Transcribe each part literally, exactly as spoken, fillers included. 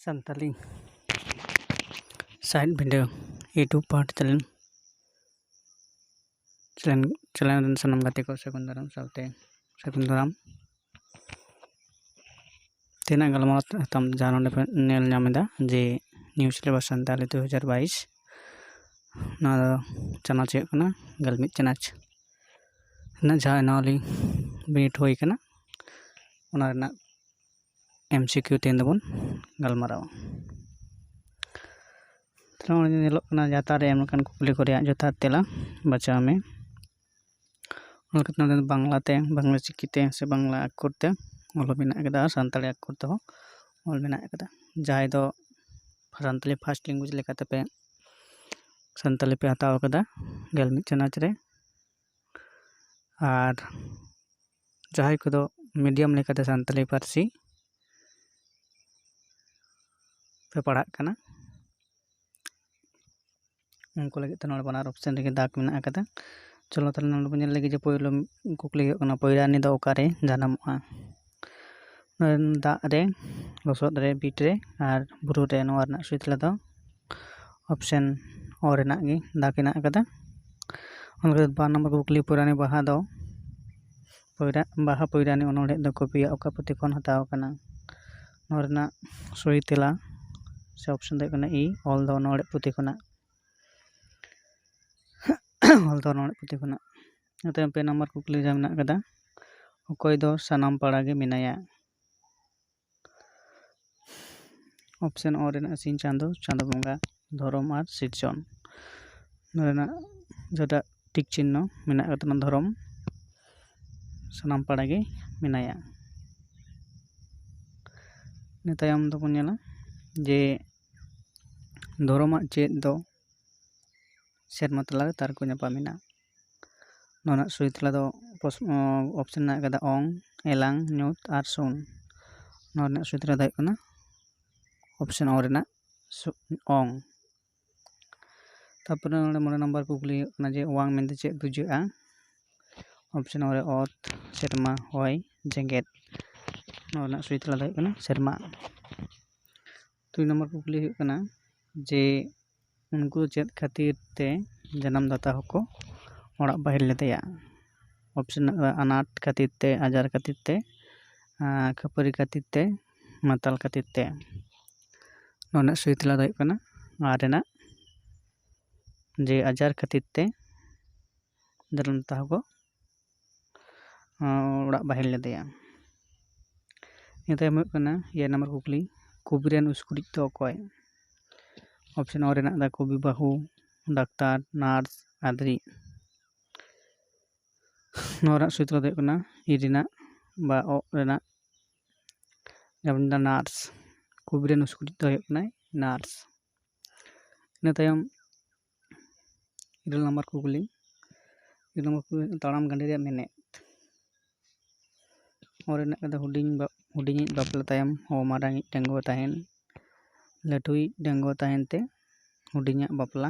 ᱥᱟᱱᱛᱟᱞᱤ ᱥᱟᱦᱮᱫ video YouTube ᱯᱟᱦᱴᱟ channel, channel, channel ᱨᱮᱱ ᱥᱟᱱᱟᱢ ᱜᱟᱛᱮ ᱠᱚ ᱥᱟᱹᱜᱩᱱ ᱫᱟᱨᱟᱢ ᱥᱟᱶᱛᱮ ᱥᱟᱹᱜᱩᱱ ᱫᱟᱨᱟᱢ᱾ ᱛᱮᱦᱮᱧᱟᱜ ᱜᱟᱞᱢᱟᱨᱟᱣ ᱥᱟᱛᱟᱢ ᱡᱟᱦᱟᱸ ᱱᱚᱰᱮ ᱯᱮ ᱧᱮᱞ ᱧᱟᱢ ᱮᱫᱟ ᱡᱮ New Syllabus ᱥᱟᱱᱛᱟᱞᱤ ᱫᱩ ᱦᱟᱡᱟᱨ ᱵᱟᱭᱤᱥ, ᱱᱚᱣᱟ ᱫᱚ ᱪᱟᱱᱟᱪ ᱦᱩᱭᱩᱜ ᱠᱟᱱᱟ ᱜᱮᱞ ᱢᱤᱫ ᱪᱟᱱᱟᱪ ᱨᱮᱱᱟᱜ ᱡᱟᱦᱟᱸ annually ᱵᱤᱱᱤᱰ ᱦᱩᱭ ᱠᱟᱱᱟ, ᱚᱱᱟ ᱨᱮᱱᱟᱜ M C Q ᱛᱮᱦᱮᱧ ᱫᱚᱵᱚᱱ ᱜᱟᱞᱢᱟᱨᱟᱣᱟ᱾ ᱛᱟᱦᱞᱮ ᱱᱚᱜᱼᱚᱭ ᱧᱮᱞᱚᱜ ᱠᱟᱱᱟ ᱡᱟᱦᱟᱸ ᱛᱟᱨ ᱨᱮ ᱮᱢ ᱟᱠᱟᱱ ᱠᱩᱠᱞᱤ ᱠᱚ ᱨᱮᱭᱟᱜ ᱡᱚᱛᱷᱟᱛ ᱛᱮᱞᱟ ᱵᱟᱪᱷᱟᱣ ᱢᱮ᱾ ᱚᱱᱟ ᱠᱷᱟᱹᱛᱤᱨ ᱱᱚᱰᱮ ᱫᱚ ᱵᱟᱝᱞᱟ ᱛᱮ, ᱵᱟᱝᱞᱟ ᱪᱤᱠᱤ ᱛᱮ ᱥᱮ ᱵᱟᱝᱞᱟ ᱟᱠᱷᱚᱨ ᱛᱮ ᱚᱞ ᱢᱮᱱᱟᱜ ᱟᱠᱟᱫᱟ ᱟᱨ ᱥᱟᱱᱛᱟᱲᱤ ᱟᱠᱷᱚᱨ ᱛᱮᱦᱚᱸ ᱚᱞ ᱢᱮᱱᱟᱜ ᱟᱠᱟᱫᱟ᱾ ᱡᱟᱦᱟᱸᱭ ᱫᱚ ᱥᱟᱱᱛᱟᱲᱤ first language ᱞᱮᱠᱟᱛᱮ ᱯᱮ ᱥᱟᱱᱛᱟᱲᱤ ᱯᱮ ᱦᱟᱛᱟᱣ ᱟᱠᱟᱫᱟ ᱜᱮᱞ ᱢᱤᱫ ᱪᱟᱱᱟᱪ ᱨᱮ, ᱟᱨ ᱡᱟᱦᱟᱸᱭ ᱠᱚᱫᱚ medium ᱞᱮᱠᱟᱛᱮ ᱥᱟᱱᱛᱟᱲᱤ ᱯᱟᱹᱨᱥᱤ ᱯᱮ ᱯᱟᱲᱦᱟᱜ ᱠᱟᱱᱟ, ᱩᱱᱠᱩ ᱞᱟᱹᱜᱤᱫ ᱛᱮ ᱱᱚᱰᱮ ᱵᱟᱱᱟᱨ option ᱨᱮᱜᱮ ᱫᱟᱜᱽ ᱢᱮᱱᱟᱜ ᱟᱠᱟᱫᱟ᱾ ᱪᱚᱞᱚ ᱛᱟᱦᱞᱮ ᱱᱚᱰᱮ ᱵᱚᱱ ᱧᱮᱞ ᱞᱮᱜᱮ ᱡᱮ ᱯᱳᱭᱞᱳ ᱠᱩᱠᱞᱤ ᱦᱩᱭᱩᱜ ᱠᱟᱱᱟ, ᱯᱚᱭᱨᱟᱱᱤ ᱫᱚ ᱚᱠᱟᱨᱮ ᱡᱟᱱᱟᱢᱚᱜᱼᱟ? ᱱᱚᱰᱮ ᱫᱟᱜ ᱨᱮ, ᱞᱚᱥᱚᱫ ᱨᱮ, ᱵᱤᱨ ᱨᱮ ᱟᱨ ᱵᱩᱨᱩ ᱨᱮ᱾ ᱱᱚᱣᱟ ᱨᱮᱱᱟᱜ ᱥᱚᱦᱤ ᱛᱮᱞᱟ ᱫᱚ option ᱚ ᱨᱮᱱᱟᱜ ᱜᱮ ᱫᱟᱜᱽ ᱦᱮᱱᱟᱜ ᱟᱠᱟᱫᱟ᱾ ᱚᱱᱠᱟ ᱵᱟᱨ ᱱᱚᱢᱵᱚᱨ ᱠᱩᱠᱞᱤ, ᱯᱚᱭᱨᱟᱱᱤ ᱵᱟᱦᱟ ᱫᱚ ᱯᱚᱭᱨᱟ-, ᱵᱟᱦᱟ ᱯᱚᱭᱨᱟᱱᱤ ᱚᱱᱚᱬᱦᱮ ᱫᱚ ᱠᱚᱵᱤᱭᱟᱜ ᱚᱠᱟ ᱯᱩᱛᱷᱤ ᱠᱷᱚᱱ ᱦᱟᱛᱟᱣ ᱟᱠᱟᱱᱟ? ᱱᱚᱣᱟ ᱨᱮᱱᱟᱜ ᱥᱚᱦᱤ ᱛᱮᱞᱟ ᱥᱮ option ᱫᱚ ᱦᱩᱭᱩᱜ ᱠᱟᱱᱟ ᱤ, ᱚᱞ ᱫᱚ ᱚᱱᱚᱬᱦᱮ ᱯᱩᱛᱷᱤ ᱠᱷᱚᱱᱟᱜ᱾ ᱚᱞ ᱫᱚ ᱚᱱᱚᱬᱦᱮ ᱯᱩᱛᱷᱤ ᱠᱷᱚᱱᱟᱜ᱾ ᱤᱱᱟᱹ ᱛᱟᱭᱚᱢ ᱯᱮ ᱱᱚᱢᱵᱚᱨ ᱠᱩᱠᱞᱤ ᱡᱟᱦᱟᱸ ᱢᱮᱱᱟᱜ ᱟᱠᱟᱫᱟ, ᱚᱠᱚᱭ ᱫᱚ ᱥᱟᱱᱟᱢ ᱯᱟᱲᱟ ᱜᱮ ᱢᱮᱱᱟᱭᱟ? Option ᱚ ᱨᱮᱱᱟᱜ ᱥᱤᱧ ᱪᱟᱸᱫᱚ, ᱪᱟᱸᱫᱚ ᱵᱚᱸᱜᱟ, ᱫᱷᱚᱨᱚᱢ ᱟᱨ ᱥᱤᱨᱡᱚᱱ᱾ ᱱᱚᱣᱟ ᱨᱮᱱᱟᱜ ᱡᱟᱦᱟᱸᱴᱟᱜ ᱴᱤᱠ ᱪᱤᱱᱦᱚ ᱢᱮᱱᱟᱜ ᱟᱠᱟᱫᱟ, ᱚᱱᱟ ᱫᱷᱚᱨᱚᱢ ᱥᱟᱱᱟᱢ ᱯᱟᱲᱟ ᱜᱮ ᱢᱮᱱᱟᱭᱟ᱾ ᱤᱱᱟᱹ ᱛᱟᱭᱚᱢ ᱫᱚᱵᱚᱱ ᱧᱮᱞᱟ ᱡᱮ ᱫᱷᱚᱨᱚᱢᱟᱜ ᱪᱮᱫ ᱫᱚ ᱥᱮᱨᱢᱟ ᱛᱟᱞᱟᱨᱮ ᱛᱟᱨᱠᱚ ᱧᱟᱯᱟᱢ ᱮᱱᱟ᱾ ᱱᱚᱣᱟ ᱨᱮᱱᱟᱜ ᱥᱚᱦᱤ ᱛᱮᱞᱟ ᱫᱚ ᱯᱚᱥ-, ᱚ, option ᱢᱮᱱᱟᱜ ᱟᱠᱟᱫᱟ ᱚᱝ, ᱮᱞᱟᱝ, ᱧᱩᱛ ᱟᱨ ᱥᱩᱱ᱾ ᱱᱚᱣᱟ ᱨᱮᱱᱟᱜ ᱥᱚᱦᱤ ᱛᱮᱞᱟ ᱫᱚ ᱦᱩᱭᱩᱜ ᱠᱟᱱᱟ option ᱚ ᱨᱮᱱᱟᱜ ᱥᱩ-, ᱚᱝ᱾ ᱛᱟᱨᱯᱚᱨᱮ ᱱᱚᱰᱮ ᱢᱚᱬᱮ ᱱᱚᱢᱵᱚᱨ ᱠᱩᱠᱞᱤ ᱦᱩᱭᱩᱜ ᱠᱟᱱᱟ ᱡᱮ ᱚᱣᱟᱝ ᱢᱮᱱᱛᱮ ᱪᱮᱫ ᱵᱩᱡᱷᱟᱹᱜᱼᱟ? Option ᱚ ᱨᱮ ᱚᱛ, ᱥᱮᱨᱢᱟ, ᱦᱚᱭ, ᱡᱮᱜᱮᱛ᱾ ᱱᱚᱣᱟ ᱨᱮᱱᱟᱜ ᱥᱚᱦᱤ ᱛᱮᱞᱟ ᱫᱚ ᱦᱩᱭᱩᱜ ᱠᱟᱱᱟ ᱥᱮᱨᱢᱟ᱾ ᱛᱩᱨᱩᱭ ᱱᱚᱢᱵᱚᱨ ᱠᱩᱠᱞᱤ ᱦᱩᱭᱩᱜ ᱠᱟᱱᱟ ᱡᱮ ᱩᱱᱠᱩ ᱪᱮᱫ ᱠᱷᱟᱹᱛᱤᱨ ᱛᱮ ᱡᱟᱱᱟᱢ ᱫᱟᱛᱟ ᱦᱚᱸᱠᱚ ᱚᱲᱟᱜ ᱵᱟᱹᱦᱤᱞ ᱞᱮᱫᱮᱭᱟ? ᱚᱯᱥᱮᱱ ᱢᱮᱱᱟᱜ ᱟᱠᱟᱫᱟ ᱟᱱᱟᱴ ᱠᱷᱟᱹᱛᱤᱨ ᱛᱮ, ᱟᱡᱟᱨ ᱠᱷᱟᱹᱛᱤᱨ ᱛᱮ, ᱟᱨ ᱠᱷᱟᱹᱯᱟᱹᱨᱤ ᱠᱷᱟᱹᱛᱤᱨ ᱛᱮ, ᱢᱟᱛᱟᱞ ᱠᱷᱟᱹᱛᱤᱨ ᱛᱮ᱾ ᱱᱚᱣᱟ ᱨᱮᱱᱟᱜ ᱥᱚᱦᱤ ᱛᱮᱞᱟ ᱫᱚ ᱦᱩᱭᱩᱜ ᱠᱟᱱᱟ ᱟᱨ ᱨᱮᱱᱟᱜ, ᱡᱮ ᱟᱡᱟᱨ ᱠᱷᱟᱹᱛᱤᱨ ᱛᱮ ᱡᱟᱱᱟᱢ ᱫᱟᱛᱟ ᱦᱚᱸᱠᱚ ᱚᱲᱟᱜ ᱵᱟᱹᱦᱤᱞ ᱞᱮᱫᱮᱭᱟ᱾ ᱤᱱᱟᱹ ᱛᱟᱭᱚᱢ ᱦᱩᱭᱩᱜ ᱠᱟᱱᱟ ᱮᱭᱟᱭ ᱱᱚᱢᱵᱚᱨ ᱠᱩᱠᱞᱤ, ᱠᱚᱵᱤ ᱨᱮᱱ ᱩᱥᱠᱩᱨᱤᱡ ᱫᱚ ᱚᱠᱚᱭ? ᱚᱯᱥᱮᱱ ᱚ ᱨᱮᱱᱟᱜ ᱫᱚ ᱠᱚᱵᱤ ᱵᱟᱹᱦᱩ, ᱰᱟᱠᱛᱟᱨ, ᱱᱟᱨᱥ, ᱟᱫᱽᱨᱤ᱾ ᱱᱚᱣᱟ ᱨᱮᱱᱟᱜ ᱥᱩᱛᱨᱚ ᱫᱚ ᱦᱩᱭᱩᱜ ᱠᱟᱱᱟ ᱤ ᱨᱮᱱᱟᱜ ᱵᱟ ᱚ ᱨᱮᱱᱟᱜ, ᱡᱮᱢᱚᱱ ᱫᱚ ᱱᱟᱨᱥ᱾ ᱠᱚᱵᱤ ᱨᱮᱱ ᱩᱥᱠᱩᱨᱤᱡ ᱫᱚ ᱦᱩᱭᱩᱜ ᱠᱟᱱᱟᱭ ᱱᱟᱨᱥ᱾ ᱤᱱᱟᱹ ᱛᱟᱭᱚᱢ ᱤᱨᱟᱹᱞ ᱱᱚᱢᱵᱚᱨ ᱠᱩᱠᱞᱤ, ᱤᱨᱟᱹᱞ ᱱᱚᱢᱵᱚᱨ ᱠᱩᱠᱞᱤ, ᱛᱟᱲᱟᱢ ᱜᱟᱹᱰᱤ ᱨᱮᱭᱟᱜ ᱢᱮᱱᱮᱫ᱾ ᱚᱞ ᱨᱮᱱᱟᱜ ᱠᱟᱛᱷᱟ, ᱦᱩᱰᱤᱧ ᱵᱟ-, ᱦᱩᱰᱤᱧᱤᱡ ᱵᱟᱯᱞᱟ ᱛᱟᱭᱚᱢ ᱦᱚᱸ ᱢᱟᱨᱟᱝᱤᱡ ᱰᱟᱺᱜᱩᱣᱟᱹ ᱛᱟᱦᱮᱱ, ᱞᱟᱹᱴᱩᱭᱤᱡ ᱰᱟᱺᱜᱩᱣᱟᱹ ᱛᱟᱦᱮᱱ ᱛᱮ ᱦᱩᱰᱤᱧᱟᱜ ᱵᱟᱯᱞᱟ᱾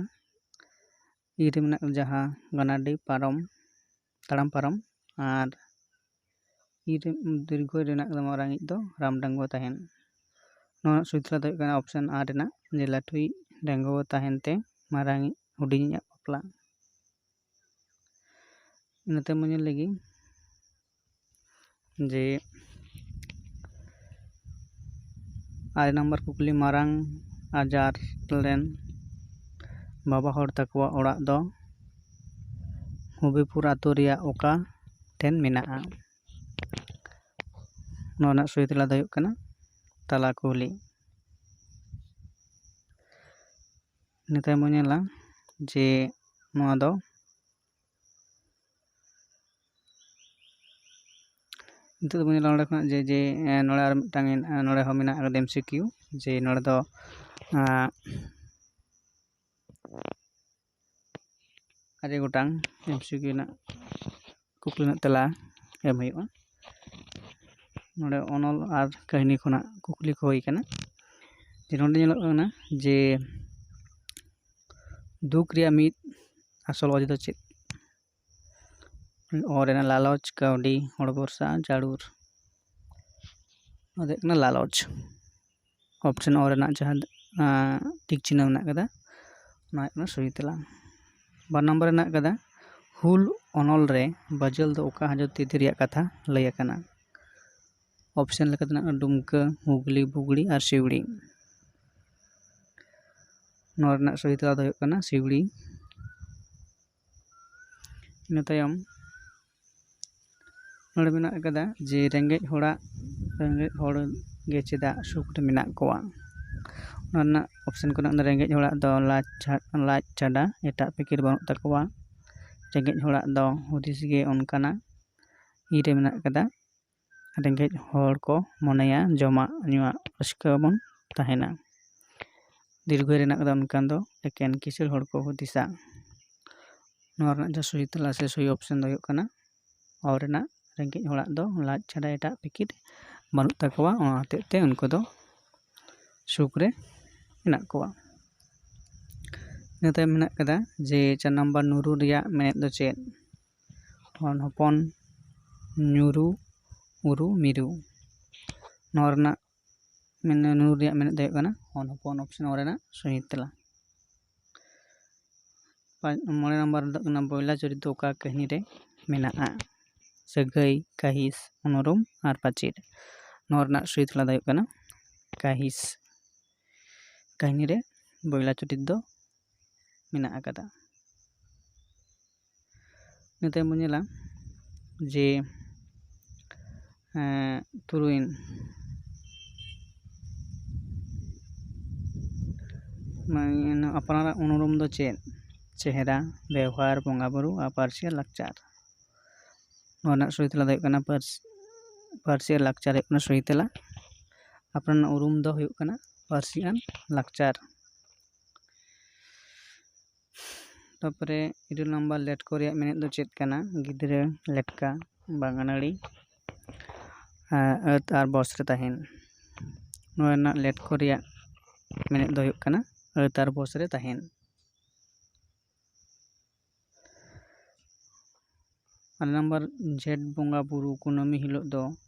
ᱤ ᱨᱮ ᱢᱮᱱᱟᱜ ᱡᱟᱦᱟᱸ ᱜᱟᱱᱟᱰᱤ ᱯᱟᱨᱚᱢ, ᱛᱟᱲᱟᱢ ᱯᱟᱨᱚᱢ, ᱟᱨ ᱤ ᱨᱮ ᱫᱤᱨᱜᱷᱚ ᱨᱮᱱᱟᱜ ᱫᱚ ᱢᱟᱨᱟᱝᱤᱡ ᱫᱚ ᱨᱟᱢ ᱰᱟᱺᱜᱩᱣᱟᱹ ᱛᱟᱦᱮᱱ᱾ ᱱᱚᱣᱟ ᱨᱮᱱᱟᱜ ᱥᱩᱛᱨᱚ ᱫᱚ ᱦᱩᱭᱩᱜ ᱠᱟᱱᱟ ᱚᱯᱥᱮᱱ ᱟᱨ ᱨᱮᱱᱟᱜ, ᱡᱮ ᱞᱟᱹᱴᱩᱭᱤᱡ ᱰᱟᱺᱜᱩᱣᱟᱹ ᱛᱟᱦᱮᱱ ᱛᱮ ᱢᱟᱨᱟᱝᱤᱡ ᱦᱩᱰᱤᱧᱤᱡᱟᱜ ᱵᱟᱯᱞᱟ᱾ ᱤᱱᱟᱹ ᱛᱟᱭᱚᱢ ᱵᱚᱱ ᱧᱮᱞ ᱞᱮᱜᱮ ᱡᱮ ᱟᱨᱮ ᱱᱟᱢᱵᱟᱨ ᱠᱩᱠᱞᱤ, ᱢᱟᱨᱟᱝ ᱟᱡᱟᱨ ᱨᱮᱱ ᱵᱟᱵᱟ ᱦᱚᱲ ᱛᱟᱠᱚᱣᱟᱜ ᱚᱲᱟᱜ ᱫᱚ ᱦᱚᱵᱤᱯᱩᱨ ᱟᱛᱳ ᱨᱮᱭᱟᱜ ᱚᱠᱟ ᱴᱷᱮᱱ ᱢᱮᱱᱟᱜᱼᱟ? ᱱᱚᱣᱟ ᱨᱮᱱᱟᱜ ᱥᱚᱦᱤ ᱛᱮᱞᱟ ᱫᱚ ᱦᱩᱭᱩᱜ ᱠᱟᱱᱟ ᱛᱟᱞᱟ ᱠᱩᱞᱦᱤ᱾ ᱤᱱᱟᱹ ᱛᱟᱭᱚᱢ ᱵᱚᱱ ᱧᱮᱞᱟ ᱡᱮ ᱱᱚᱣᱟ ᱫᱚ, ᱱᱤᱛᱚᱜ ᱫᱚᱵᱚᱱ ᱧᱮᱞᱟ ᱱᱚᱰᱮ ᱠᱷᱚᱱᱟᱜ ᱡᱮ, ᱡᱮ, ᱮᱸ, ᱱᱚᱰᱮ ᱟᱨ ᱢᱤᱫᱴᱟᱝ, ᱮᱸ, ᱱᱚᱰᱮ ᱦᱚᱸ ᱢᱮᱱᱟᱜ ᱟᱠᱟᱫᱟ ᱮᱢ ᱥᱤ ᱠᱤᱭᱩ, ᱡᱮ ᱱᱚᱰᱮ ᱫᱚ, ᱮᱸ, ᱟᱨᱮ ᱜᱚᱴᱟᱝ ᱮᱢ ᱥᱤ ᱠᱤᱭᱩ ᱨᱮᱱᱟᱜ ᱠᱩᱠᱞᱤ ᱨᱮᱱᱟᱜ ᱛᱮᱞᱟ ᱮᱢ ᱦᱩᱭᱩᱜᱼᱟ᱾ ᱱᱚᱰᱮ ᱚᱱᱚᱞ ᱟᱨ ᱠᱟᱹᱦᱱᱤ ᱠᱷᱚᱱᱟᱜ ᱠᱩᱠᱞᱤ ᱠᱚ ᱦᱩᱭ ᱠᱟᱱᱟ᱾ ᱡᱮ ᱱᱚᱰᱮ ᱧᱮᱞᱚᱜ ᱠᱟᱱᱟ ᱡᱮ ᱫᱩᱠ ᱨᱮᱭᱟᱜ ᱢᱤᱫ ᱟᱥᱚᱞ ᱚᱡᱮ ᱫᱚ ᱪᱮᱫ? ᱚ ᱨᱮᱱᱟᱜ ᱞᱟᱞᱚᱪ, ᱠᱟᱹᱣᱰᱤ, ᱦᱚᱲ ᱵᱷᱚᱨᱥᱟ, ᱡᱟᱹᱨᱩᱲ᱾ ᱱᱚᱣᱟ ᱫᱚ ᱦᱩᱭᱩᱜ ᱠᱟᱱᱟ ᱞᱟᱞᱚᱪ᱾ ᱚᱯᱥᱮᱱ ᱚ ᱨᱮᱱᱟᱜ ᱡᱟᱦᱟᱸ ᱴᱤᱠ ᱪᱤᱱᱦᱟᱹ ᱢᱮᱱᱟᱜ ᱠᱟᱫᱟ, ᱚᱱᱟ ᱦᱩᱭᱩᱜ ᱠᱟᱱᱟ ᱥᱚᱦᱤ ᱛᱮᱞᱟ᱾ ᱵᱟᱨ ᱱᱚᱢᱵᱚᱨ ᱨᱮ ᱢᱮᱱᱟᱜ ᱠᱟᱫᱟ, ᱦᱩᱞ ᱚᱱᱚᱞ ᱨᱮ ᱵᱟᱡᱟᱹᱞ ᱫᱚ ᱚᱠᱟ ᱦᱟᱡᱚᱛ ᱛᱤᱛᱤ ᱨᱮᱭᱟᱜ ᱠᱟᱛᱷᱟ ᱞᱟᱹᱭ ᱟᱠᱟᱱᱟ? ᱚᱯᱥᱮᱱ ᱞᱮᱠᱟᱛᱮ ᱢᱮᱱᱟᱜ ᱠᱟᱫᱟ ᱰᱩᱢᱠᱟᱹ, ᱦᱩᱜᱽᱞᱤ, ᱵᱩᱜᱽᱲᱤ ᱟᱨ ᱥᱤᱣᱲᱤ᱾ ᱱᱚᱣᱟ ᱨᱮᱱᱟᱜ ᱥᱚᱦᱤ ᱛᱮᱞᱟ ᱫᱚ ᱦᱩᱭᱩᱜ ᱠᱟᱱᱟ ᱥᱤᱣᱲᱤ᱾ ᱤᱱᱟᱹ ᱛᱟᱭᱚᱢ ᱱᱚᱰᱮ ᱢᱮᱱᱟᱜ ᱟᱠᱟᱫᱟ ᱡᱮ ᱨᱮᱸᱜᱮᱡ ᱦᱚᱲᱟᱜ, ᱨᱮᱸᱜᱮᱡ ᱦᱚᱲ ᱜᱮ ᱪᱮᱫᱟᱜ ᱥᱩᱠ ᱨᱮ ᱢᱮᱱᱟᱜ ᱠᱚᱣᱟ? ᱚᱱᱟ ᱨᱮᱱᱟᱜ ᱚᱯᱥᱮᱱ ᱠᱚ ᱢᱮᱱᱟᱜ ᱠᱟᱫᱟ, ᱨᱮᱸᱜᱮᱡ ᱦᱚᱲᱟᱜ ᱫᱚ ᱞᱟᱡ ᱪᱷᱟ-, ᱞᱟᱡ ᱪᱷᱟᱰᱟ ᱮᱴᱟᱜ ᱯᱷᱤᱠᱤᱨ ᱵᱟᱹᱱᱩᱜ ᱛᱟᱠᱚᱣᱟ᱾ ᱨᱮᱸᱜᱮᱡ ᱦᱚᱲᱟᱜ ᱫᱚ ᱦᱩᱫᱤᱥ ᱜᱮ ᱚᱱᱠᱟᱱᱟ᱾ ᱤ ᱨᱮ ᱢᱮᱱᱟᱜ ᱟᱠᱟᱫᱟ, ᱨᱮᱸᱜᱮᱡ ᱦᱚᱲ ᱠᱚ ᱢᱚᱱᱮᱭᱟ ᱡᱚᱢᱟᱜ ᱧᱩᱣᱟᱜ ᱨᱟᱹᱥᱠᱟᱹ ᱵᱚᱱ ᱛᱟᱦᱮᱱᱟ᱾ ᱫᱤᱨᱜᱷᱚ ᱨᱮᱱᱟᱜ ᱫᱚ ᱚᱱᱠᱟᱱ ᱫᱚ ᱮᱠᱮᱱ ᱠᱤᱥᱟᱹᱬ ᱦᱚᱲ ᱠᱚ ᱦᱩᱫᱤᱥᱟ᱾ ᱱᱚᱣᱟ ᱨᱮᱱᱟᱜ ᱡᱟᱦᱟᱸ ᱥᱚᱦᱤ ᱛᱮᱞᱟ ᱥᱮ ᱥᱚᱦᱤ ᱚᱯᱥᱮᱱ ᱫᱚ ᱦᱩᱭᱩᱜ ᱠᱟᱱᱟ, ᱚ ᱨᱮᱱᱟᱜ, ᱨᱮᱸᱜᱮᱡ ᱦᱚᱲᱟᱜ ᱫᱚ ᱞᱟᱡ ᱪᱷᱟᱰᱟ ᱮᱴᱟᱜ ᱯᱤᱠᱤᱨ ᱵᱟᱹᱱᱩᱜ ᱛᱟᱠᱚᱣᱟ, ᱚᱱᱟ ᱦᱚᱛᱮᱡ ᱛᱮ ᱩᱱᱠᱩ ᱫᱚ ᱥᱩᱠ ᱨᱮ ᱢᱮᱱᱟᱜ ᱠᱚᱣᱟ᱾ ᱤᱱᱟᱹ ᱛᱟᱭᱚᱢ ᱢᱮᱱᱟᱜ ᱠᱟᱫᱟ ᱡᱮ ᱪᱟᱨ ᱱᱟᱢᱵᱟᱨ, ᱱᱩᱨᱩ ᱨᱮᱭᱟᱜ ᱢᱮᱱᱮᱫ ᱫᱚ ᱪᱮᱫ? ᱦᱚᱱ ᱦᱚᱯᱚᱱ, ᱧᱩᱨᱩ, ᱩᱨᱩ, ᱢᱤᱨᱩ᱾ ᱱᱚᱣᱟ ᱨᱮᱱᱟᱜ ᱢᱮᱱ-, ᱱᱩᱨᱩ ᱨᱮᱭᱟᱜ ᱢᱮᱱᱮᱫ ᱫᱚ ᱦᱩᱭᱩᱜ ᱠᱟᱱᱟ ᱦᱚᱱ ᱦᱚᱯᱚᱱ, ᱚᱯᱥᱮᱱ ᱚ ᱨᱮᱱᱟᱜ ᱥᱚᱦᱤ ᱛᱮᱞᱟ᱾ ᱯᱟᱸᱪ, ᱢᱚᱬᱮ ᱱᱟᱢᱵᱟᱨ ᱨᱮᱫᱚ ᱦᱩᱭᱩᱜ ᱠᱟᱱᱟ ᱵᱚᱭᱞᱟ ᱪᱚᱨᱤᱛ ᱫᱚ ᱚᱠᱟ ᱠᱟᱹᱦᱱᱤ ᱨᱮ ᱢᱮᱱᱟᱜᱼᱟ? ᱥᱟᱹᱜᱟᱹᱭ, ᱠᱟᱹᱦᱤᱥ, ᱩᱱᱩᱨᱩᱢ ᱟᱨ ᱯᱟᱹᱪᱤᱨ᱾ ᱱᱚᱣᱟ ᱨᱮᱱᱟᱜ ᱥᱚᱦᱤ ᱛᱮᱞᱟ ᱫᱚ ᱦᱩᱭᱩᱜ ᱠᱟᱱᱟ ᱠᱟᱹᱦᱤᱥ᱾ ᱠᱟᱹᱦᱱᱤ ᱨᱮ ᱵᱚᱭᱞᱟ ᱪᱚᱨᱤᱛ ᱫᱚ ᱢᱮᱱᱟᱜ ᱟᱠᱟᱫᱟ᱾ ᱤᱱᱟᱹ ᱛᱟᱭᱚᱢ ᱵᱚᱱ ᱧᱮᱞᱟ ᱡᱮ, ᱮᱸ, ᱛᱩᱨᱩᱭ, ᱢᱟᱱᱮ, ᱟᱯᱱᱟᱨᱟᱜ ᱩᱱᱩᱨᱩᱢ ᱫᱚ ᱪᱮᱫ? ᱪᱮᱦᱨᱟ, ᱵᱮᱣᱦᱟᱨ, ᱵᱚᱸᱜᱟᱼᱵᱩᱨᱩ ᱟᱨ ᱯᱟᱹᱨᱥᱤ ᱟᱨ ᱞᱟᱠᱪᱟᱨ᱾ ᱱᱚᱣᱟ ᱨᱮᱱᱟᱜ ᱥᱚᱦᱤ ᱛᱮᱞᱟ ᱫᱚ ᱦᱩᱭᱩᱜ ᱠᱟᱱᱟ ᱯᱟᱹᱨᱥ-, ᱯᱟᱹᱨᱥᱤ ᱟᱨ ᱞᱟᱠᱪᱟᱨ ᱦᱩᱭᱩᱜ ᱠᱟᱱᱟ ᱥᱚᱦᱤ ᱛᱮᱞᱟ᱾ ᱟᱯᱱᱟᱨᱟᱜ ᱩᱨᱩᱢ ᱫᱚ ᱦᱩᱭᱩᱜ ᱠᱟᱱᱟ ᱯᱟᱹᱨᱥᱤ ᱟᱨ ᱞᱟᱠᱪᱟᱨ᱾ ᱛᱟᱨᱯᱚᱨᱮ ᱤᱨᱟᱹᱞ ᱱᱟᱢᱵᱟᱨ, ᱞᱮᱴᱠᱚ ᱨᱮᱭᱟᱜ ᱢᱮᱱᱮᱫ ᱫᱚ ᱪᱮᱫ ᱠᱟᱱᱟ? ᱜᱤᱫᱽᱨᱟᱹ, ᱞᱮᱴᱠᱟ, ᱵᱟᱝ ᱟᱹᱱᱟᱹᱲᱤ, ᱟᱨ ᱟᱹᱛ ᱟᱨ ᱵᱚᱥ ᱨᱮ ᱛᱟᱦᱮᱱ᱾ ᱱᱚᱣᱟ ᱨᱮᱱᱟᱜ ᱞᱮᱴᱠᱚ ᱨᱮᱭᱟᱜ ᱢᱮᱱᱮᱫ ᱫᱚ ᱦᱩᱭᱩᱜ ᱠᱟᱱᱟ ᱟᱹᱛ ᱟᱨ ᱵᱚᱥ ᱨᱮ ᱛᱟᱦᱮᱱ᱾ ᱟᱨᱮ ᱱᱟᱢᱵᱟᱨ, ᱡᱷᱮᱸᱴ ᱵᱚᱸᱜᱟ ᱵᱩᱨᱩ ᱠᱩᱱᱟᱹᱢᱤ ᱦᱤᱞᱳᱜ ᱫᱚ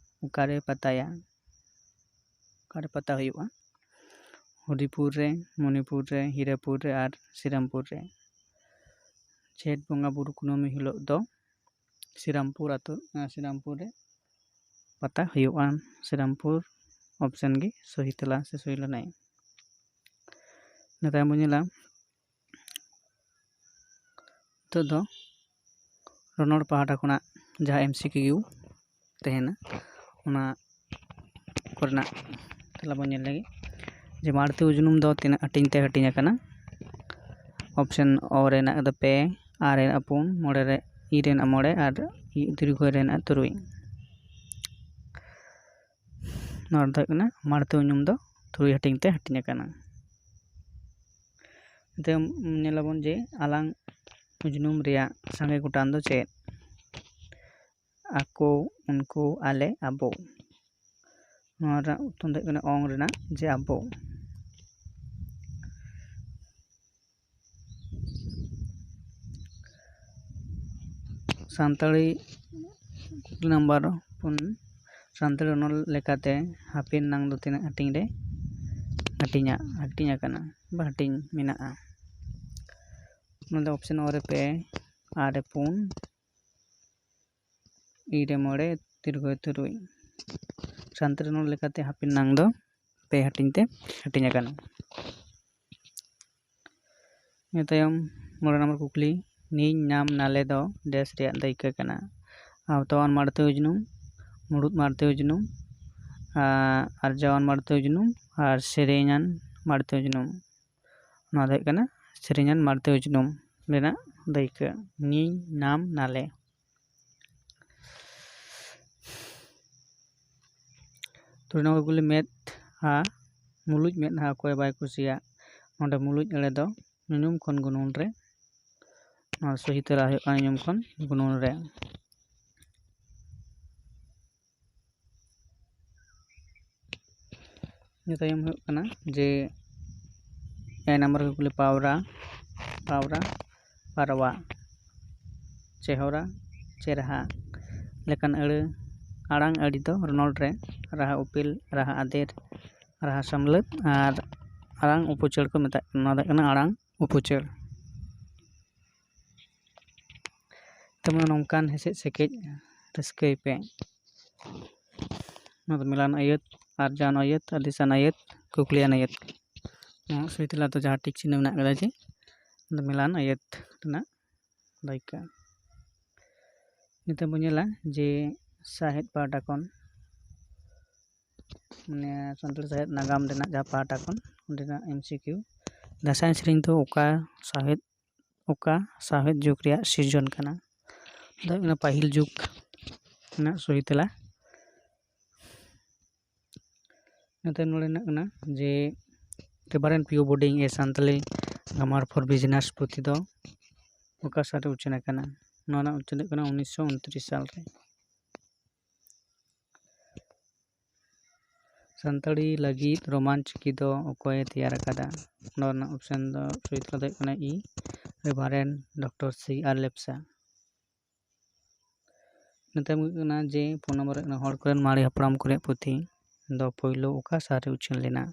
ᱚᱠᱟᱨᱮ ᱯᱟᱛᱟᱭᱟ? ᱚᱠᱟᱨᱮ ᱯᱟᱛᱟ ᱦᱩᱭᱩᱜᱼᱟ? ᱦᱚᱨᱤᱯᱩᱨ ᱨᱮ, ᱢᱚᱱᱤᱯᱩᱨ ᱨᱮ, ᱦᱤᱨᱟᱹᱯᱩᱨ ᱨᱮ ᱟᱨ ᱥᱤᱨᱟᱢᱯᱩᱨ ᱨᱮ᱾ ᱡᱷᱮᱸᱴ ᱵᱚᱸᱜᱟ ᱵᱩᱨᱩ ᱠᱩᱱᱟᱹᱢᱤ ᱦᱤᱞᱳᱜ ᱫᱚ ᱥᱤᱨᱟᱢᱯᱩᱨ ᱟᱹᱛᱩ, ᱟᱸ, ᱥᱤᱨᱟᱢᱯᱩᱨ ᱨᱮ ᱯᱟᱛᱟ ᱦᱩᱭᱩᱜᱼᱟ᱾ ᱥᱤᱨᱟᱢᱯᱩᱨ option ᱜᱮ ᱥᱚᱦᱤ ᱛᱮᱞᱟ ᱥᱮ ᱥᱚᱦᱤ ᱞᱟᱹᱱᱟᱹᱭ᱾ ᱤᱱᱟᱹ ᱛᱟᱭᱚᱢ ᱵᱚᱱ ᱧᱮᱞᱟ, ᱱᱤᱛᱚᱜ ᱫᱚ ᱨᱚᱱᱚᱲ ᱯᱟᱦᱴᱟ ᱠᱷᱚᱱᱟᱜ ᱡᱟᱦᱟᱸ M C Q ᱛᱟᱦᱮᱱᱟ, ᱚᱱᱟ ᱠᱚᱨᱮᱱᱟᱜ ᱛᱮᱞᱟ ᱵᱚᱱ ᱧᱮᱞ ᱞᱮᱜᱮ᱾ ᱡᱮ ᱢᱟᱲᱛᱮ ᱩᱡᱱᱩᱢ ᱫᱚ ᱛᱤᱱᱟᱹᱜ ᱦᱟᱹᱴᱤᱧ ᱛᱮ ᱦᱟᱹᱴᱤᱧ ᱟᱠᱟᱱᱟ? Option O ᱨᱮ ᱦᱮᱱᱟᱜ ᱠᱟᱫᱟ ᱯᱮ, A ᱨᱮ ᱦᱮᱱᱟᱜ ᱯᱩᱱ, ᱢᱚᱬᱮ ᱨᱮ, E ᱨᱮ ᱦᱮᱱᱟᱜ ᱢᱚᱬᱮ ᱟᱨ ᱫᱤᱨᱜᱷᱚ ᱨᱮ ᱦᱮᱱᱟᱜ ᱛᱩᱨᱩᱭ᱾ ᱱᱚᱣᱟ ᱫᱚ ᱦᱩᱭᱩᱜ ᱠᱟᱱᱟ ᱢᱟᱲᱛᱮ ᱩᱡᱱᱩᱢ ᱫᱚ ᱛᱩᱨᱩᱭ ᱦᱟᱹᱴᱤᱧ ᱛᱮ ᱦᱟᱹᱴᱤᱧ ᱟᱠᱟᱱᱟ᱾ ᱛᱟᱭᱚᱢ ᱧᱮᱞᱟᱵᱚᱱ ᱡᱮ ᱟᱞᱟᱝ ᱩᱡᱱᱩᱢ ᱨᱮᱭᱟᱜ ᱥᱟᱸᱜᱮ ᱜᱚᱴᱟᱱ ᱫᱚ ᱪᱮᱫ? ᱟᱠᱚ, ᱩᱱᱠᱩ, ᱟᱞᱮ, ᱟᱵᱚ᱾ ᱱᱚᱣᱟ ᱨᱮᱱᱟᱜ ᱩᱛᱛᱚᱨ ᱫᱚ ᱦᱩᱭᱩᱜ ᱠᱟᱱᱟ ᱚᱝ ᱨᱮᱱᱟᱜ ᱡᱮ ᱟᱵᱚ᱾ ᱥᱟᱱᱛᱟᱲᱤ ᱠᱩᱠᱞᱤ ᱱᱟᱢᱵᱟᱨ ᱯᱩᱱ, ᱥᱟᱱᱛᱟᱲᱤ ᱨᱚᱱᱚᱲ ᱞᱮᱠᱟᱛᱮ ᱦᱟᱯᱮᱱ ᱱᱟᱝ ᱫᱚ ᱛᱤᱱᱟᱹᱜ ᱦᱟᱹᱴᱤᱧ ᱨᱮ ᱦᱟᱹᱴᱤᱧᱟ, ᱦᱟᱹᱴᱤᱧ ᱟᱠᱟᱱᱟ ᱵᱟ ᱦᱟᱹᱴᱤᱧ ᱢᱮᱱᱟᱜᱼᱟ? ᱚᱱᱟ ᱫᱚ option O ᱨᱮ ᱯᱮ, A ᱨᱮ ᱯᱩᱱ, E ᱨᱮ ᱢᱚᱬᱮ, ᱫᱤᱨᱜᱷᱚ ᱨᱮ ᱛᱩᱨᱩᱭ᱾ ᱥᱟᱱᱛᱟᱲᱤ ᱨᱚᱱᱚᱲ ᱞᱮᱠᱟᱛᱮ ᱦᱟᱯᱮᱱ ᱱᱟᱝ ᱫᱚ ᱯᱮ ᱦᱟᱹᱴᱤᱧ ᱛᱮ ᱦᱟᱹᱴᱤᱧ ᱟᱠᱟᱱᱟ᱾ ᱤᱱᱟᱹ ᱛᱟᱭᱚᱢ ᱢᱚᱬᱮ ᱱᱚᱢᱵᱚᱨ ᱠᱩᱠᱞᱤ, ᱱᱤᱧ ᱱᱟᱢ ᱱᱟᱞᱮ ᱫᱚ ᱰᱮᱥ ᱨᱮᱭᱟᱜ ᱫᱟᱹᱭᱠᱟᱹ ᱠᱟᱱᱟ? ᱟᱣᱛᱟᱣᱟᱱ ᱢᱟᱲᱛᱮ ᱩᱡᱱᱩᱢ, ᱢᱩᱲᱩᱫ ᱢᱟᱲᱛᱮ ᱩᱡᱱᱩᱢ, ᱟᱨ ᱟᱨᱡᱟᱣᱟᱱ ᱢᱟᱲᱛᱮ ᱩᱡᱱᱩᱢ ᱟᱨ ᱥᱮᱨᱮᱧᱟᱱ ᱢᱟᱲᱛᱮ ᱩᱡᱱᱩᱢ᱾ ᱱᱚᱣᱟ ᱫᱚ ᱦᱩᱭᱩᱜ ᱠᱟᱱᱟ ᱥᱮᱨᱮᱧᱟᱱ ᱢᱟᱲᱛᱮ ᱩᱡᱱᱩᱢ ᱨᱮᱱᱟᱜ ᱫᱟᱹᱭᱠᱟᱹ, ᱱᱤᱧ ᱱᱟᱢ ᱱᱟᱞᱮ᱾ ᱛᱩᱨᱩᱭ ᱱᱚᱢᱵᱚᱨ ᱠᱩᱠᱞᱤ, ᱢᱮᱫᱦᱟ, ᱢᱩᱞᱩᱡ ᱢᱮᱫᱦᱟ ᱚᱠᱚᱭ ᱵᱟᱭ ᱠᱩᱥᱤᱭᱟᱜ? ᱱᱚᱰᱮ ᱢᱩᱞᱩᱡ ᱮᱲᱮ ᱫᱚ ᱧᱩᱧᱩᱢ ᱠᱷᱚᱱ ᱜᱩᱱᱩᱱ ᱨᱮ᱾ ᱱᱚᱣᱟ ᱥᱚᱦᱤ ᱛᱮᱞᱟ ᱦᱩᱭᱩᱜ ᱠᱟᱱᱟ ᱧᱩᱧᱩᱢ ᱠᱷᱚᱱ ᱜᱩᱱᱩᱱ ᱨᱮ᱾ ᱤᱱᱟᱹ ᱛᱟᱭᱚᱢ ᱦᱩᱭᱩᱜ ᱠᱟᱱᱟ ᱡᱮ ᱮ ᱱᱟᱢᱵᱟᱨ ᱠᱩᱠᱞᱤ, ᱯᱟᱣᱨᱟ, ᱯᱟᱣᱨᱟ, ᱯᱟᱨᱣᱟ, ᱪᱮᱦᱚᱨᱟ, ᱪᱮᱨᱦᱟ ᱞᱮᱠᱟᱱ ᱟᱹᱲᱟᱹ, ᱟᱲᱟᱝ ᱟᱹᱲᱤ ᱫᱚ ᱨᱚᱱᱚᱲ ᱨᱮ ᱨᱟᱦᱟ ᱩᱯᱮᱞ, ᱨᱟᱦᱟ ᱟᱫᱮᱨ, ᱨᱟᱦᱟ ᱥᱟᱢᱞᱟᱹᱛ ᱟᱨ ᱟᱲᱟᱝ ᱩᱯᱩᱪᱟᱹᱲ ᱠᱚ ᱢᱮᱛᱟᱜ ᱠᱟᱱᱟ᱾ ᱱᱚᱣᱟ ᱫᱚ ᱦᱩᱭᱩᱜ ᱠᱟᱱᱟ ᱟᱲᱟᱝ ᱩᱯᱩᱪᱟᱹᱲ᱾ ᱛᱮᱢᱚᱱ ᱱᱚᱝᱠᱟᱱ ᱦᱮᱥᱮᱡ ᱥᱮᱠᱮᱡ ᱨᱟᱹᱥᱠᱟᱹᱭ ᱯᱮ᱾ ᱱᱚᱣᱟ ᱫᱚ ᱢᱮᱞᱟᱱ ᱟᱹᱭᱟᱹᱛ, ᱟᱨᱡᱟᱣᱟᱱ ᱟᱹᱭᱟᱹᱛ, ᱟᱹᱫᱤᱥᱟᱱ ᱟᱹᱭᱟᱹᱛ, ᱠᱩᱠᱞᱤᱭᱟᱱ ᱟᱹᱭᱟᱹᱛ᱾ ᱱᱚᱣᱟ ᱥᱩᱭ ᱛᱮᱞᱟ ᱫᱚ ᱡᱟᱦᱟᱸ ᱴᱤᱠ ᱪᱤᱱᱦᱟᱹ ᱢᱮᱱᱟᱜ ᱠᱟᱫᱟ ᱡᱮ, ᱚᱱᱟ ᱫᱚ ᱢᱮᱞᱟᱱ ᱟᱹᱭᱟᱹᱛ ᱨᱮᱱᱟᱜ ᱫᱟᱹᱭᱠᱟᱹ᱾ ᱱᱤᱛᱚᱜ ᱵᱚᱱ ᱧᱮᱞᱟ ᱡᱮ ᱥᱟᱶᱦᱮᱫ ᱯᱟᱦᱴᱟ ᱠᱷᱚᱱ, ᱢᱟᱱᱮ ᱥᱟᱱᱛᱟᱲᱤ ᱥᱟᱶᱦᱮᱫ ᱱᱟᱜᱟᱢ ᱨᱮᱱᱟᱜ ᱡᱟᱦᱟᱸ ᱯᱟᱦᱴᱟ ᱠᱷᱚᱱ, ᱚᱸᱰᱮᱱᱟᱜ ᱮᱢ ᱥᱤ ᱠᱤᱭᱩ, ᱫᱟᱸᱥᱟᱭ ᱥᱮᱨᱮᱧ ᱫᱚ ᱚᱠᱟ ᱥᱟᱶᱦᱮᱫ, ᱚᱠᱟ ᱥᱟᱶᱦᱮᱫ ᱡᱩᱜᱽ ᱨᱮᱭᱟᱜ ᱥᱤᱨᱡᱚᱱ ᱠᱟᱱᱟ? ᱫᱚ ᱦᱩᱭᱩᱜ ᱠᱟᱱᱟ ᱯᱟᱹᱦᱤᱞ ᱡᱩᱜᱽ ᱨᱮᱱᱟᱜ ᱥᱚᱦᱤ ᱛᱮᱞᱟ᱾ ᱱᱚᱛᱮ ᱱᱚᱰᱮ ᱢᱮᱱᱟᱜ ᱠᱟᱱᱟ ᱡᱮ ᱨᱮᱵᱷᱟᱨᱮᱱᱰ ᱯᱤ ᱳ ᱵᱳᱨᱰᱤᱝ ᱮ ᱥᱟᱱᱛᱟᱞᱤ ᱜᱨᱟᱢᱟᱨ ᱯᱷᱚᱨ ᱵᱤᱜᱤᱱᱟᱨᱥ ᱯᱩᱛᱷᱤ ᱫᱚ ᱚᱠᱟ ᱥᱟᱞ ᱨᱮ ᱩᱪᱷᱟᱹᱱ ᱟᱠᱟᱱᱟ? ᱱᱚᱣᱟ ᱨᱮᱱᱟᱜ ᱩᱪᱷᱟᱹᱱ ᱦᱩᱭᱩᱜ ᱠᱟᱱᱟ ᱩᱱᱤᱥᱥᱚ ᱩᱱᱛᱨᱤᱥ ᱥᱟᱞ ᱨᱮ᱾ ᱥᱟᱱᱛᱟᱲᱤ ᱞᱟᱹᱜᱤᱫ ᱨᱳᱢᱟᱱ ᱪᱤᱠᱤ ᱫᱚ ᱚᱠᱚᱭᱮ ᱛᱮᱭᱟᱨ ᱟᱠᱟᱫᱟ? ᱱᱚᱣᱟ ᱨᱮᱱᱟᱜ ᱚᱯᱥᱮᱱ ᱫᱚ ᱥᱚᱦᱤ ᱛᱮᱞᱟ ᱫᱚ ᱦᱩᱭᱩᱜ ᱠᱟᱱᱟ ᱤ, ᱨᱮᱵᱷᱟᱨᱮᱱᱰ ᱰᱚᱠᱴᱚᱨ ᱥᱤ ᱟᱨ ᱞᱮᱯᱥᱟ᱾ ᱤᱱᱟᱹ ᱛᱟᱭᱚᱢ ᱦᱩᱭᱩᱜ ᱠᱟᱱᱟ ᱡᱮ ᱯᱷᱳᱱ ᱱᱚᱢᱵᱚᱨ ᱦᱩᱭᱩᱜ ᱠᱟᱱᱟ ᱦᱚᱲ ᱠᱚᱨᱮᱱ ᱢᱟᱨᱮ ᱦᱟᱯᱲᱟᱢ ᱠᱚ ᱨᱮᱭᱟᱜ ᱯᱩᱛᱷᱤ ᱫᱚ ᱯᱳᱭᱞᱳ ᱚᱠᱟ ᱥᱟᱞ ᱨᱮ ᱩᱪᱷᱟᱹᱱ ᱞᱮᱱᱟ?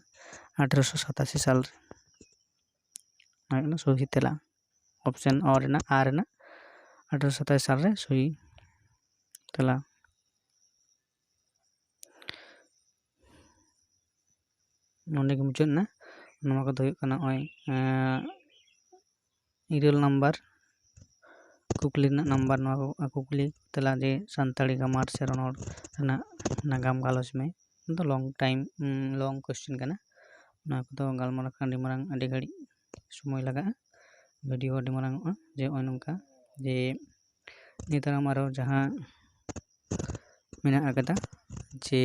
ᱟᱴᱷᱨᱚᱥᱚ ᱥᱟᱛᱟᱥᱤ ᱥᱟᱞ ᱨᱮ᱾ ᱱᱚᱣᱟ ᱦᱩᱭᱩᱜ ᱠᱟᱱᱟ ᱥᱚᱦᱤ ᱛᱮᱞᱟ, ᱚᱯᱥᱮᱱ ᱚ ᱨᱮᱱᱟᱜ, ᱟ ᱨᱮᱱᱟᱜ, ᱟᱴᱷᱨᱚᱥᱚ ᱥᱟᱛᱟᱥᱤ ᱥᱟᱞ ᱨᱮ ᱥᱚᱦᱤ ᱛᱮᱞᱟ᱾ ᱱᱚᱸᱰᱮ ᱜᱮ ᱢᱩᱪᱟᱹᱫ ᱮᱱᱟ᱾ ᱱᱚᱣᱟ ᱠᱚᱫᱚ ᱦᱩᱭᱩᱜ ᱠᱟᱱᱟ ᱱᱚᱜᱼᱚᱭ, ᱮᱸ, ᱤᱨᱟᱹᱞ ᱱᱟᱢᱵᱟᱨ ᱠᱩᱠᱞᱤ ᱨᱮᱱᱟᱜ ᱱᱟᱢᱵᱟᱨ᱾ ᱱᱚᱣᱟ ᱠᱚ ᱠᱩᱠᱞᱤ ᱛᱮᱞᱟ ᱡᱮ ᱥᱟᱱᱛᱟᱲᱤ ᱜᱨᱟᱢᱟᱨ ᱥᱮ ᱨᱚᱱᱚᱲ ᱨᱮᱱᱟᱜ ᱱᱟᱜᱟᱢ ᱜᱟᱞᱚᱪ ᱢᱮ᱾ ᱚᱱᱟ ᱫᱚ ᱞᱚᱝ ᱴᱟᱭᱤᱢ, ᱩᱸ, ᱞᱚᱝ ᱠᱚᱥᱪᱮᱱ ᱠᱟᱱᱟ᱾ ᱚᱱᱟ ᱠᱚᱫᱚ ᱜᱟᱞᱢᱟᱨᱟᱣ ᱞᱮᱠᱷᱟᱱ ᱟᱹᱰᱤ ᱢᱟᱨᱟᱝ, ᱟᱹᱰᱤ ᱜᱷᱟᱹᱲᱤᱡ ᱥᱚᱢᱚᱭ ᱞᱟᱜᱟᱜᱼᱟ᱾ ᱵᱷᱤᱰᱤᱭᱳ ᱟᱹᱰᱤ ᱢᱟᱨᱟᱝ ᱚᱜᱼᱟ᱾ ᱡᱮ ᱱᱚᱜᱼᱚᱭ ᱱᱚᱝᱠᱟ ᱡᱮ ᱱᱤᱭᱟᱹ ᱛᱟᱭᱱᱚᱢ ᱟᱨᱚ ᱡᱟᱦᱟᱸ ᱢᱮᱱᱟᱜ ᱟᱠᱟᱫᱟ ᱡᱮ